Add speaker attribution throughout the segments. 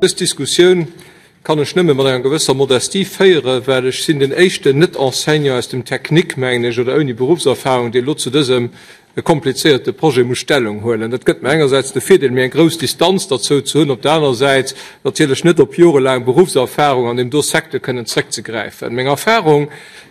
Speaker 1: Dës Diskussioun kann ech nëmme mat enger gewësser Modestie féieren, well ech sinn den éischten Net-Enseignant aus dem Technique, mengen ech, oder ouni Berufserfahrung, dee elo zu dësem komplizéierte Projet muss Stellung huelen. Dat gëtt mir engersäits de Virdeel, méi eng grouss Distanz derzou ze hunn, op der anerer Säit natierlech net op jorelaang Berufserfahrung an deem do Secteur kënnen zréckzegräifen. Meng Erfahrung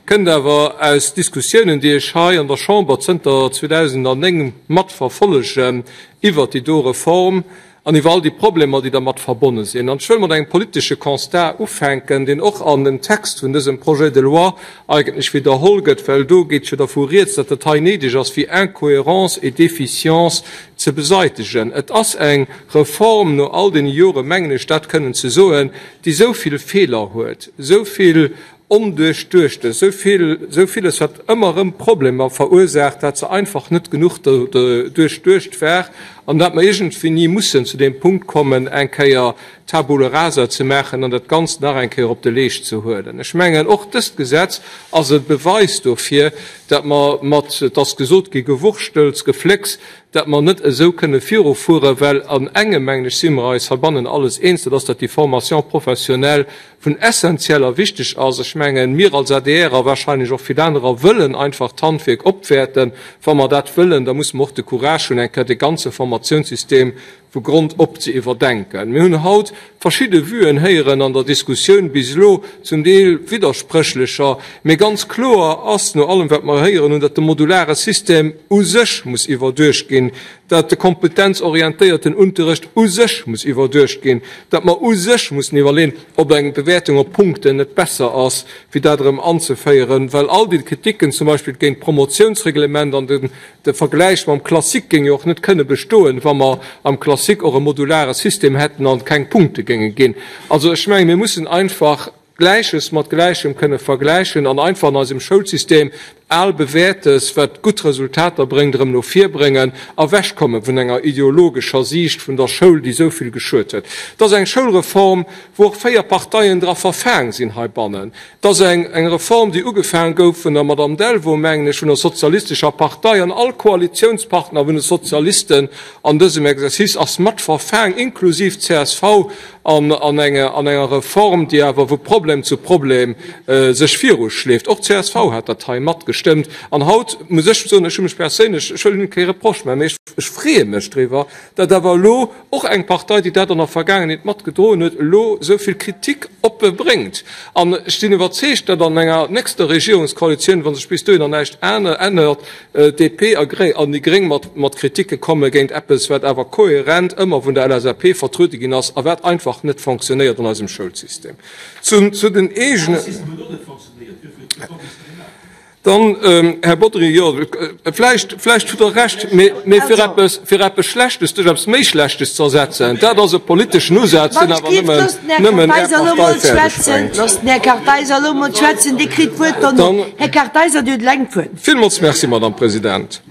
Speaker 1: kënnt awer aus Diskussiounen, déi ech hei an der Chamber zënter 2009 matverfollegen iwwert déi do Reform, an iwwer all déi Problemer, déi dermat verbonne sinn. An ech wëll mat engem politesche Constat ufänken, deen och an dem Text vun dësem Projet de loi eigentlech widderholl gëtt, well do geet jo dervu rieds, datt et hei néideg ass, fir Incohérences et déficiences ze beseitegen. Et ass eng Reform, no all deene Jore mengen ech dat kënnen ze soen, déi esou vill Feeler huet, esou vill Onduerchduechtes, esou vill, esou villes, wat ëmmer erëm Problemer verursaacht, dat se einfach net genuch duerchduecht war an dat mer iergendwéi ni mussen zu deem Punkt kommen, eng Kéier Tabula rasa ze maachen an dat Ganzt nach eng Kéier op de Leescht ze huelen. Ech mengen, och dëst Gesetz ass e Beweis dofir, dat mer mat, et ass gesot gi, Gewurschtels, Geflécks, dat mer net esou kënne virufueren, well an engem, mengen ech, si mer eis heibannen alles eens, dat ass, dat déi Formation professionnelle vun essentieller wichteg ass. Ech mengen, mir als adr a wahrscheinlech och vill anerer wëllen einfach d'Handwierk opwäerten. Wa mer dat wëllen, da musse mer och de Courage hunn, eng Kéier de ganze Formatiounssystem vu Grond op ze iwwerdenken. Mir hunn haut verschidde Vuen héieren an der Diskussioun bis elo, zum Deel widderspréchlecher, mee ganz kloer ass, no allem wat mer héieren hunn, datt de modulare System u sech muss iwwerduecht ginn, datt de kompetenzorientéierten Unterrecht u sech muss iwwerduecht ginn, datt mer u sech mussen iwwerleeën, ob eng Bewäertung op Punkten net besser ass, wéi dat erëm anzeféieren, well all déi Kritiken zum Beispill géint d'Promotionsreglement an de Vergläich mam Classique géing jo och net kënne bestoen, wa mer am Classique och e modulare System hätten an keng Punkte géinge ginn. Also ech mengen, mir mussen einfach Gläiches mat Gläichem kënne vergläichen an einfach an eisem Schoulsystem al Bewäertes, wat gutt Resultater bréngt, erëm no vir bréngen, ewechkomme vun enger ideologescher Siicht vun der Schoul, déi esou vill geschuet huet. Et ass eng Schoulreform, wou och 4 Parteien dra verfaang sinn heibannen. Et ass eng Reform, déi ugefaang gouf vun der Madame Delvaux, mengen ech, vun der Sozialistescher Partei, an all Koalitionspartner vun de Sozialisten an dësem Exercice ass mat verfaang, inklusiv csv, an an enger Reform, déi awer vu Problem zu Problem sech viruschleeft. Och csv hat dat hei matgestëmmt. An haut muss ech soen, ech hu mech perséinlech, ech wëll hinne kee Reproche maachen, mee ech freeë mech driwwer, datt awer elo och eng Partei, déi dat an der Vergaangenheet matgedroen huet, elo esou vill Kritik oppe bréngt. An ech sinn iwwerzeegt, datt an enger nächster Regierungskoalitioun, wa sech bis dohinner näischt ännert, DP a an déi Gréng mat Kritike komme géint eppes, wat awer kohärent ëmmer vun der LSAP vertruede ginn ass a wat einfach net fonctionnéiert an eisem Schoulsystem. Zu den eegene. Dann, Här Bodry, jo, vläicht, vläicht hutt Der Recht, mee fir eppes, fir eppes Schlechtes duerch eppes méi Schlechtes ze ersetzen, dat ass e politeschen Usaz, deen awer nëmmen, nëmmen Är Partei fäerdeg bréngt. Dann. Villmools Merci, Madame President.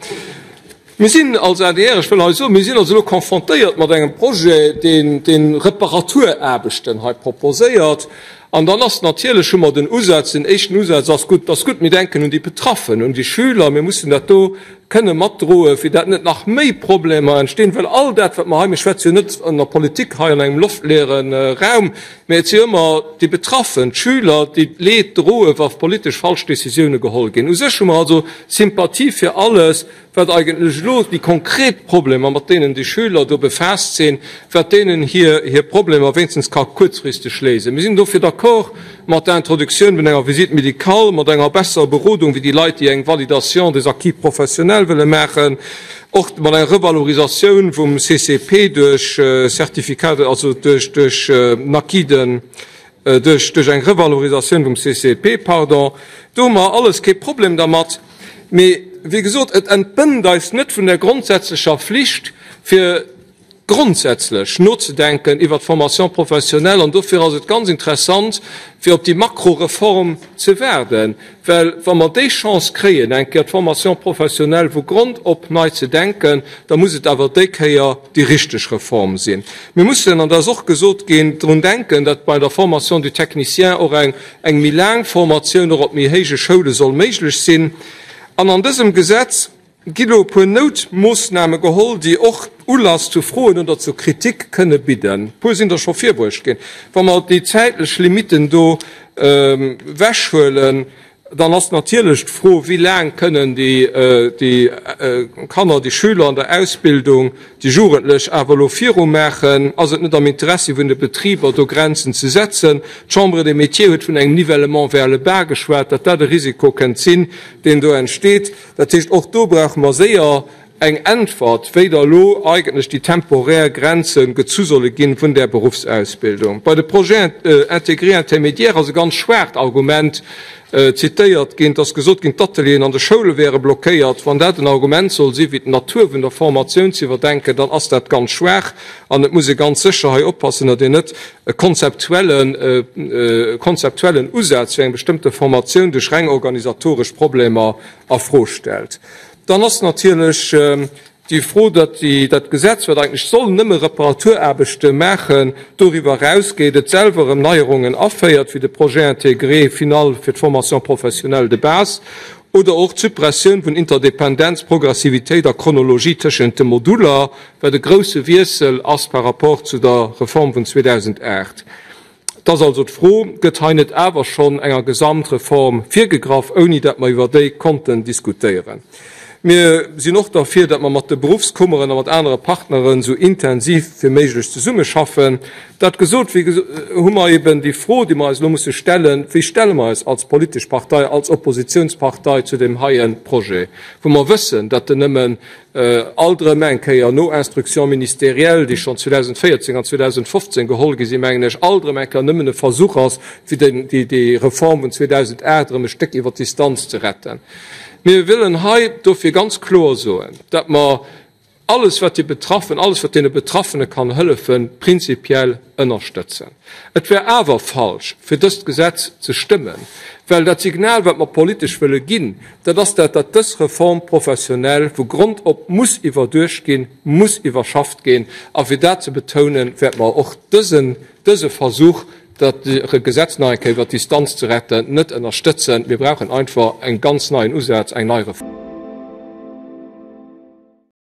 Speaker 1: Mir sinn als adr, ech wëll hei soen, mir sinn also elo confrontéiert mat engem Projet, deen, dee Reparaturaarbechten hei proposéiert. An dann ass natierlech, hu mer den Usaz, den éischten Usaz ass gutt, ass gutt, mir denken un déi Betraffen, un déi Schüler, mir mussen dat do kënne matdroen, fir dat net nach méi Problemer entstinn, well all dat, wat mer hei, mir schwätze jo net an der Politik hei an engem loftleere Raum, Mä et si ëmmer déi Betraffen, d'Schüler, déi d'Leed droe wa politesch falsch Décisioune geholl ginn. U sech hu mer also Sympathie fir alles, wat eigentlech elo déi konkret Problemer, mat deenen déi Schüler do befaasst sinn, wat deenen hir hir Problemer wéinstens ka kuerzfristeg léisen. Mir sinn dofir d'accord mat der Introduktioun vun enger Visite médicale, mat enger besserer Berodung fir déi Leit, déi eng Validation des acquis professionnels wëlle maachen. Och mat enger Revalorisatioun vum CCP duerch Certificat, also duerch duerch den Acquis de, duerch duerch eng Revalorisatioun vum CCP, pardon, do hu mer alles kee Problem dermat. Mee wéi gesot, et entbënnt eis net vun der grondsätzlecher Flicht, fir grondsätzlech nozedenken iwwert d'Formation professionnelle. An dofir ass et ganz interessant, fir op déi Makroreform ze waarden, well wa mer déi Chance kréien, eng Kéier d'Formation professionnelle vu Grond op nei ze denken, da muss et awer déi Kéier déi richteg Reform sinn. Mir mussen, an dat ass och gesot ginn, drun denken, datt bei der Formation du technicien och eng eng méi laang Formatioun och op méi héije Schoule soll méiglech sinn. An an dësem Gesetz. Gi lo e puer Noutmoossname geholl, déi och Ulass zu Froen oder zu Kritik kënne bidden. E puer sinn der scho virbruecht ginn. Wa mer déi zäitlech Limiten do ewechhuelen, dann ass natierlech d'Fro, Wéi laang kënnen déi Kanner, déi Schüler an der Ausbildung, déi Jugendlech awer elo virumaachen? Ass et net am Interessi vun de Betriber, do Grenzen ze setzen? D'Chambre des Métiers huet vun engem Nivellement vers le bas geschwat, datt dat e Risiko kënnt sinn, deen do entsteet. Dat heescht, och do brauche mer séier eng Äntwert, wéi da elo eigentlech déi temporär Grenze gezu solle ginn vun där Beruffsausbildung. Bei de Projets intégrés intermédiaires ass e ganz schwaacht Argument zitéiert ginn. Et ass gesot ginn, d'Atelieren an de Schoule wäre blockéiert. Wann dat en Argument soll si fir d'Natur vun der Formatioun ze iwwerdenken, dann ass dat ganz schwaach. An et muss ee ganz sécher hei oppassen, datt een net e konzeptuellen, konzeptuellen Usaz fir eng bestëmmte Formatioun duerch reng organisatoresch Problemer a Fro stellt. Dann ass natierlech déi Fro, datt déi, dat Gesetz, wat eigentlech soll nëmme Reparaturaarbechte maachen, doriwwer erausgeet, et selwer erëm Neierungen aféiert, wéi de Projet intégré final fir d'Formation professionnelle de base oder och d'Suppressioun vun Interdependenz, Progressivitéit a Chronologie tëschent de Moduler, wat e grouse Wiessel ass par rapport zu der Reform vun 2008. Et ass also d'Fro, Gëtt hei net awer schonn enger Gesamtreform virgegraff, ouni dat mer iwwer déi konnten diskutéieren? Mir sinn och derfir, datt mer mat de Beruffskummeren a mat anere Partneren esou intensiv wéi méiglech zesummeschaffen. Dat gesot, wéi hu mer eben déi Fro, déi mer eis elo musse stellen, Wéi stelle mer eis als politesch Partei, als Oppositionspartei zu deem heie Projet, wou mer wëssen, datt en nëmmen alt erëm eng Kéier no Instructions ministérielles, déi schonn 2014 an 2015 geholl gi sinn, mengen ech, alt erëm eng Kéier nëmmen e Versuch ass, fir déi Reform vun 2008 erëm e Stéck iwwer d'Distanz ze retten. Mir wëllen hei dofir ganz kloer soen, datt mer alles, wat déi Betraffen, alles, wat deene Betraffene kann hëllefen, prinzipiell ënnerstëtzen. Et wär awer falsch, fir dëst Gesetz ze stëmmen, well dat Signal, wat mer politesch wëlle ginn, dat ass dat, datt dës Réforme professionnelle vu Grond op muss iwwerduecht ginn, muss iwwerschafft ginn. A fir dat ze betounen, wäerte mer och dësen, dëse Versuch, dat Gesetz nach eng Kéier iwwer d'Distanz ze retten, net ënnerstëtzen. Mir brauchen einfach e ganz neien Usaz, eng nei Reform.